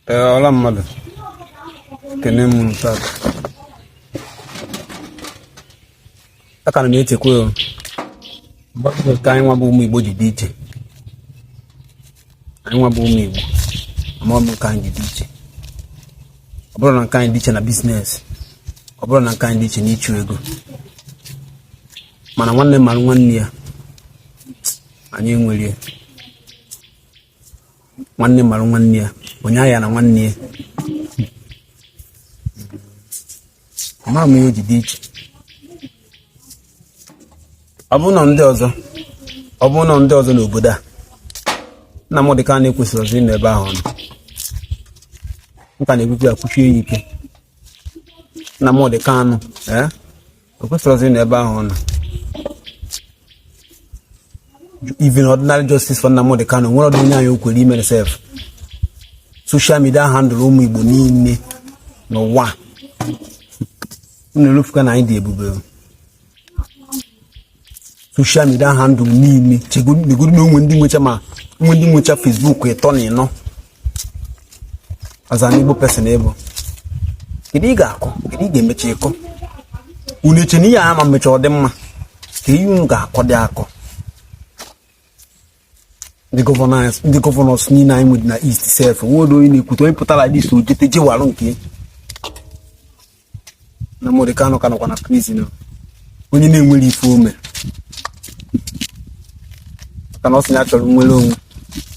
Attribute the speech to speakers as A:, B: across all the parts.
A: Ee, ọla mmadụ kene m tata aka na m echekwa o. Mgbe ka anyị nwa bụ ụmụ Igbo ji dị iche, anyị nwa bụ ụmụ Igbo ama m nke anyị ji dị iche. Ọ bụrụ na nke anyị dị iche na business, ọ bụrụ na nke anyị dị iche n'ịchụ ego, mana nwanne mara nwanne ya, anyị enwere nwanne mara nwanne ya, onye aya na nwanne ya, ama m ihe o ji dị iche. Ọ bụrụ na ndị ọzọ, ọ bụrụ na ndị ọzọ n'obodo a, Nnamdi Kanu ekwesịrị ọzọ ịnọ ebe ahụ ọ nọ. M ka na-ekwukwu ya kwuchie ya ike. Nnamdi Kanu ee o kwesịrị ọzọ ịnọ ebe ahụ ọ nọ. Even ordinary justice for Nnamdi Kanu nwere ọdụ onye anyị o kwere imere sef. Social media handle ụmụ Igbo niile n'ụwa unu erufuka na anyị dị ebube. Social media handle niile chegodu na onwe ndị nwecha, ma nwe ndị nwecha Facebook ịtọ na ịnọ. As an Igbo person ebo, kedu ị ga-akọ? Kedu ị ga-emecha ịkọ? Unu eche na ihe ama mmecha ọ dị mma ka ihe unu ga-akọ dị akọ? Ndị governors niile anyị nwere na East sef, nwere onye na-ekwute onye pụtara dis ojete jewarụ nke Nnamdi Kanu ka nọkwa na prison, onye na-enwere ife ome maka na ọ sị na ya chọrọ nwere onwe.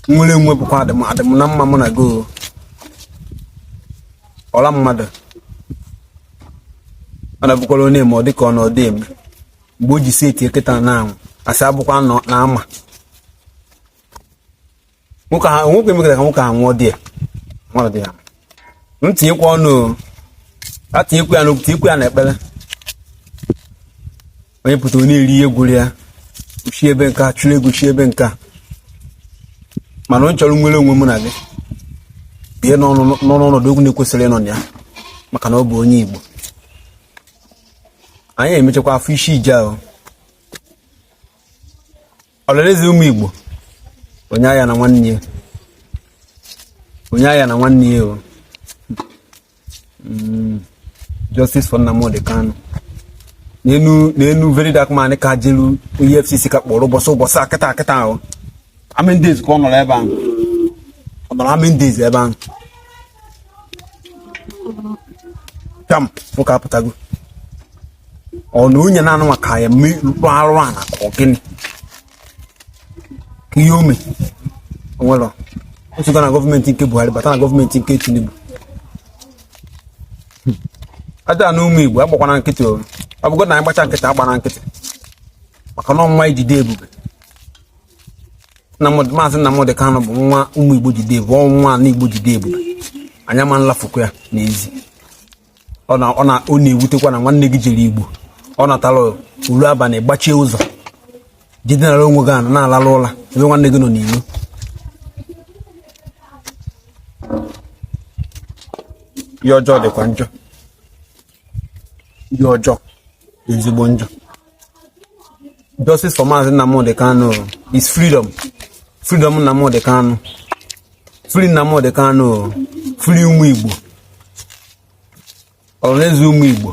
A: Nwere onwe bụkwa adịm na mma mụ na go ọla mmadụ. Ọ na-abụkwara onye eme ọ dịka ọ na ọdị eme mgbe o ji si etie kịta na anwụ asị abụkwa na ama nwoke ahụ, nwoke emekọta ka nwoke ahụ nwụọ dị ya nwụọ dị ya. M tinyekwa ọnụ, a tinyekwa ya n'okwu, tinyekwa ya n'ekpere. Onye pụta onye eri ihe gwụrụ ya chi ebe nke a chụrụ ego chi ebe nke a, mana onye chọrọ nwere onwe mụ na gị bie n'ọnọdụ okwu na-ekwesịrị ịnọ na ya maka na ọ bụ onye Igbo. Anyị emechakwa afọ isi ije ahụ ọlalaeze ụmụ Igbo, onye agha na nwanne ya, onye agha na nwanne ya o. Justice for Nnamdi Kanu n'enu n'enu very dark man ka jelu EFCC ka kpọrọ ụbọchị ụbọchị akịta akịta ahụ. How many days ka ọ nọrọ ebe ahụ? Ọ nọrọ how many days ebe ahụ? Pịam nwoke apụtago. Ọ na onye na-anụ maka ya rụọ arụ a na ka ọ gịnị ka ihe ome onwere otu na gọọmenti nke Buhari bata na gọọmenti nke Tinubu aja na ụmụ Igbo agbakwana nkịtị. O ọ bụgo na anyị gbacha nkịtị, agba na nkịtị maka na ọnwa ijide ebube. Maazị Nnamdi Kanu bụ nwa ụmụ Igbo jide ebube, ọnwa na Igbo jide ebube. Anyị ama nlafukwa ya n'ezi. Ọ na-ewutekwa na nwanne gị jere Igbo, ọ natara uru abalị gbachie ụzọ jidenara onwe gị ana na-alalụ ụla ebe nwanne gị nọ n'ilo. Ihe ọjọọ dịkwa njọ, ihe ọjọọ dị ezigbo njọ. Justice for Maazị Nnamdi Kanu is freedom. Freedom Nnamdi Kanu, free Nnamdi Kanu, free ụmụ Igbo, ọhaneze ụmụ Igbo.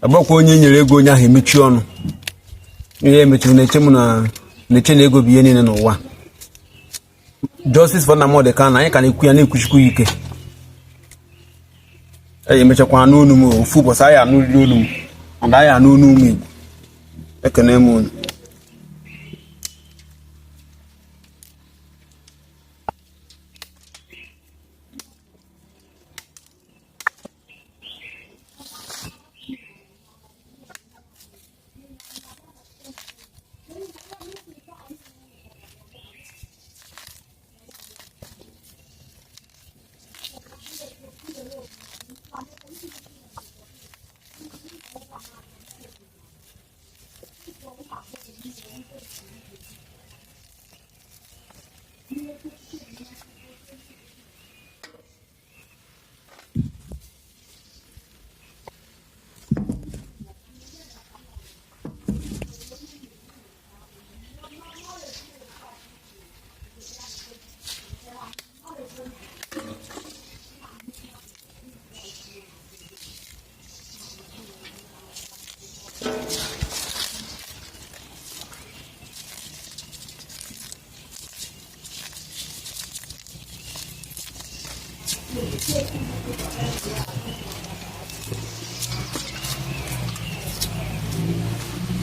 A: Agbakwa onye nyere ego onye ahụ emechi ọnụ, ihe emechiri na-eche m na na-eche na ego bụ ihe niile n'ụwa. Justice for Nnamdi Kanu, anyị ka na-ekwu ya na-ekwuchikwu ya ike. Anyị emechakwa anụ onu m ofu ụbọchị, anyị anụrịrị olu m and anyị anụ onu ụmụ Igbo. Ekene m unu.